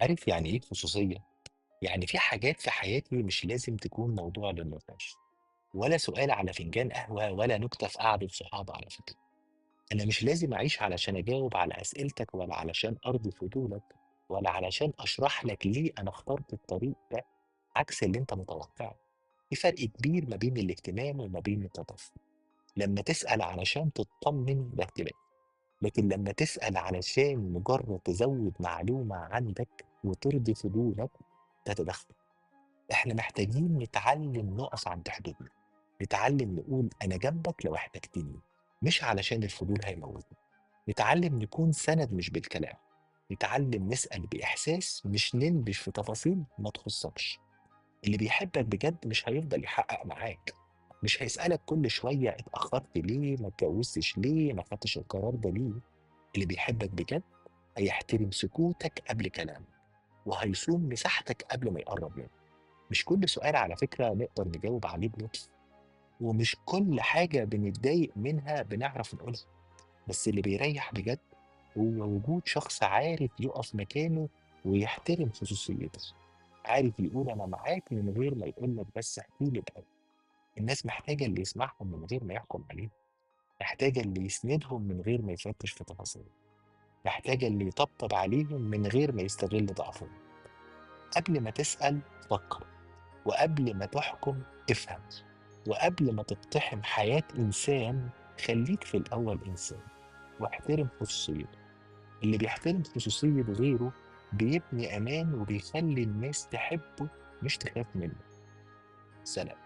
عارف يعني إيه خصوصية؟ يعني في حاجات في حياتي مش لازم تكون موضوع للنقاش، ولا سؤال على فنجان قهوة، ولا نكتة في قعدة صحاب على فكرة. أنا مش لازم أعيش علشان أجاوب على أسئلتك، ولا علشان أرضي فضولك، ولا علشان أشرح لك ليه أنا اخترت الطريق ده عكس اللي أنت متوقعه. في فرق كبير ما بين الاهتمام وما بين التطفل. لما تسأل علشان تطمن ده اهتمام، لكن لما تسأل علشان مجرد تزود معلومة عندك وترضي فضولك ده تدخل. احنا محتاجين نتعلم نقف عند حدودنا، نتعلم نقول أنا جنبك لو احتجتني، مش علشان الفضول هيموتني. نتعلم نكون سند مش بالكلام، نتعلم نسأل بإحساس مش ننبش في تفاصيل ما تخصكش. اللي بيحبك بجد مش هيفضل يحقق معاك، مش هيسألك كل شوية اتأخرت ليه، ما اتجوزتش ليه، ما خدتش القرار ده ليه. اللي بيحبك بجد هيحترم سكوتك قبل كلامك، وهيصون مساحتك قبل ما يقرب منك. مش كل سؤال على فكرة نقدر نجاوب عليه بلطف، ومش كل حاجة بنتضايق منها بنعرف نقولها، بس اللي بيريح بجد هو وجود شخص عارف يقف مكانه ويحترم خصوصيته، عارف يقول أنا معاك من غير ما يقول لك بس احكي لي الأول. الناس محتاجة اللي يسمعهم من غير ما يحكم عليهم، محتاجة اللي يسندهم من غير ما يفتش في تفاصيلهم، محتاجة اللي يطبطب عليهم من غير ما يستغل ضعفهم. قبل ما تسأل فكر، وقبل ما تحكم افهم، وقبل ما تقتحم حياة إنسان خليك في الأول إنسان، واحترم خصوصيته. اللي بيحترم خصوصية غيره بيبني أمان وبيخلي الناس تحبه مش تخاف منه. سلام.